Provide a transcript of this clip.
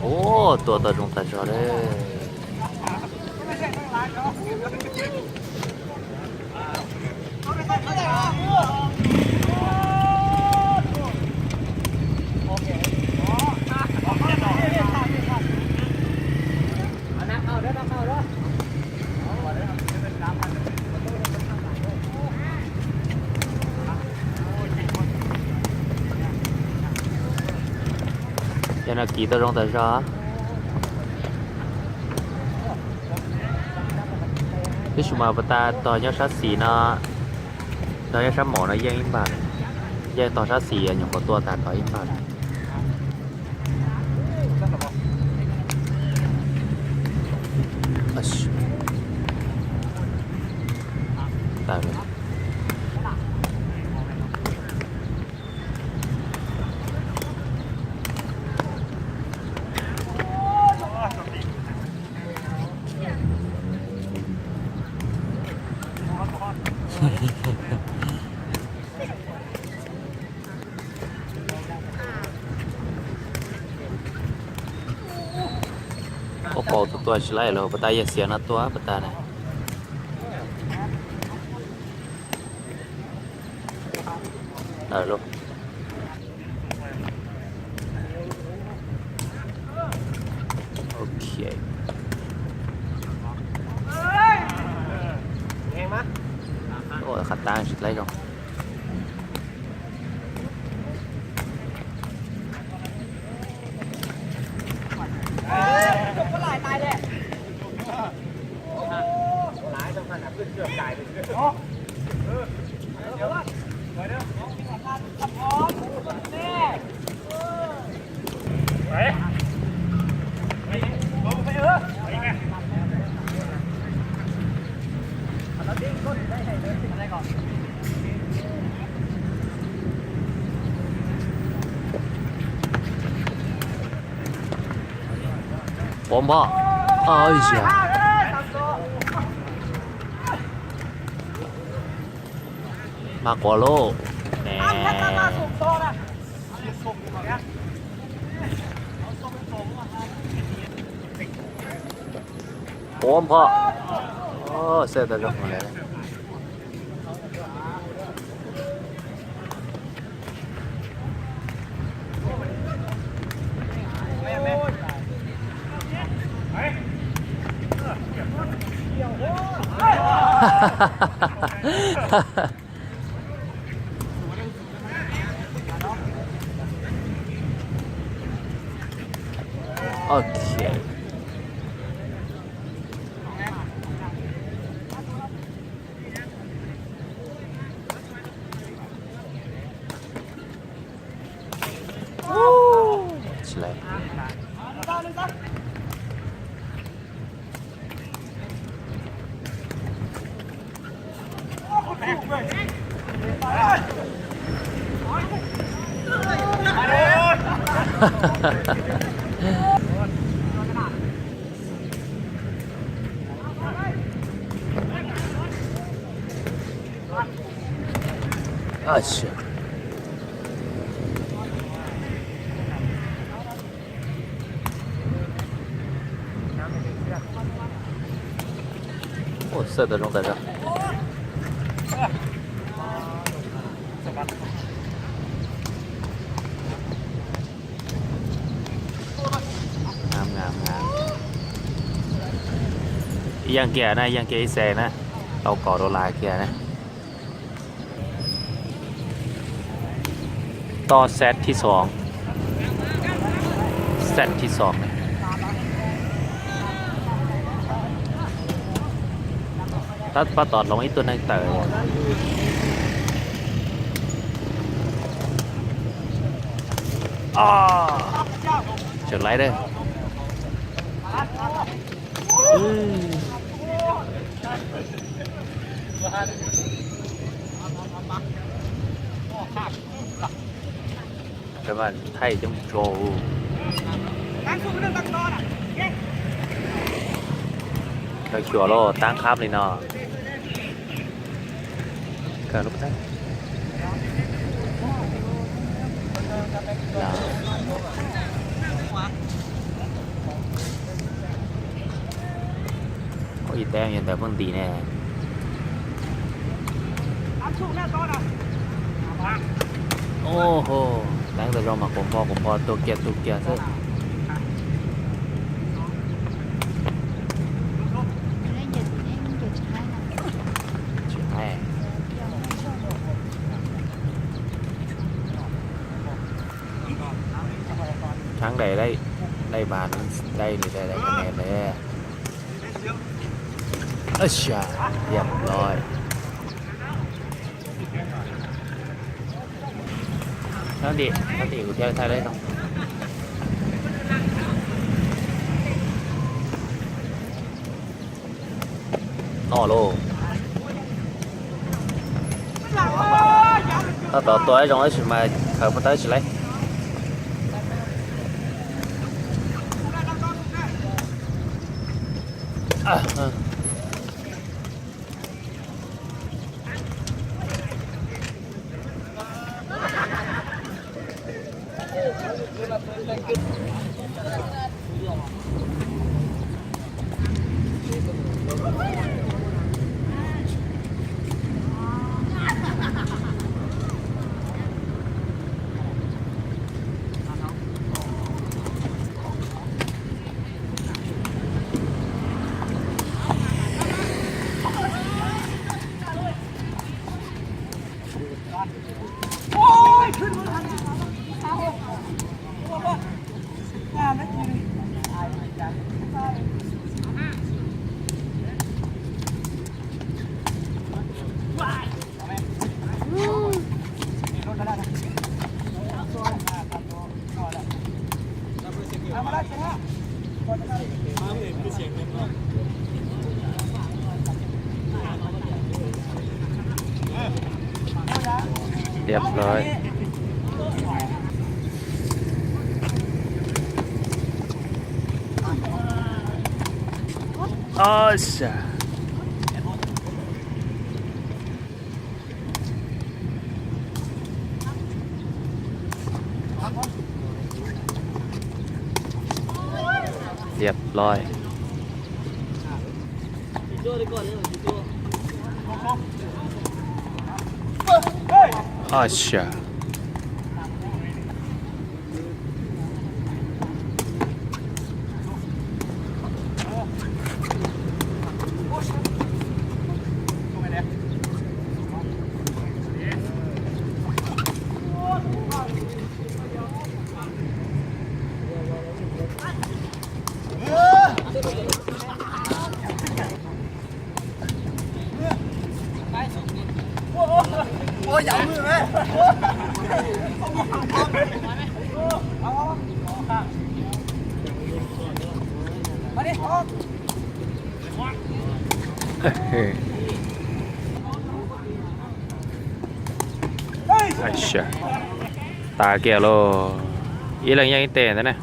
Ua, tua tau zoo tas zog li. Cov no kiv tau zoo tas zog. Tab sis mas puas tas tog nyob sab xis no, tog nyob sab maum no yeej ib npag, yeej tog sab xis nyuam qhuav tua tag tog ib npag. Ua kaus tus tua tsis laib los puas tas yog xiav no tua puas tas na. Ok. Ua qhov tab tsis laib zoo. Ua npho. Ua yog, mag quav lauj. Ua npho. Xaj tau zoo li. Ok. Tsis laib. Ua, xaj tau zoo tas zog. Ib yam kiag na, ib yam kiag ib xees na, tau kaum dollar kiag na. Toj set thib xoom, set thib xoom. Tab pab tom hloov ib tug neeg tawm. Tseem laib dab. Thaij coob tso. Tau xyuas lauj, tab qab li no. Teb yog ntawd pheej ntim ne. Os ho, teeb tau zoo mas quas npo quas npo tuag kiag tuag kiag xwb. Tsis haib. Thắng đây đấy. Đây mà, đây này, đây, đây, cái này này. Ơ xà, dẹp rồi. Nó đi, nó đi của theo thay đấy không? No lauj. Tab tom tua ib zoo tab sis mas khaws pob tawb tsis laib. Ria lawm. Oj, ria lawm. Oj, sia. Ais, tas kiag lauj. Ib leeg yeej ib teg ntawd ne.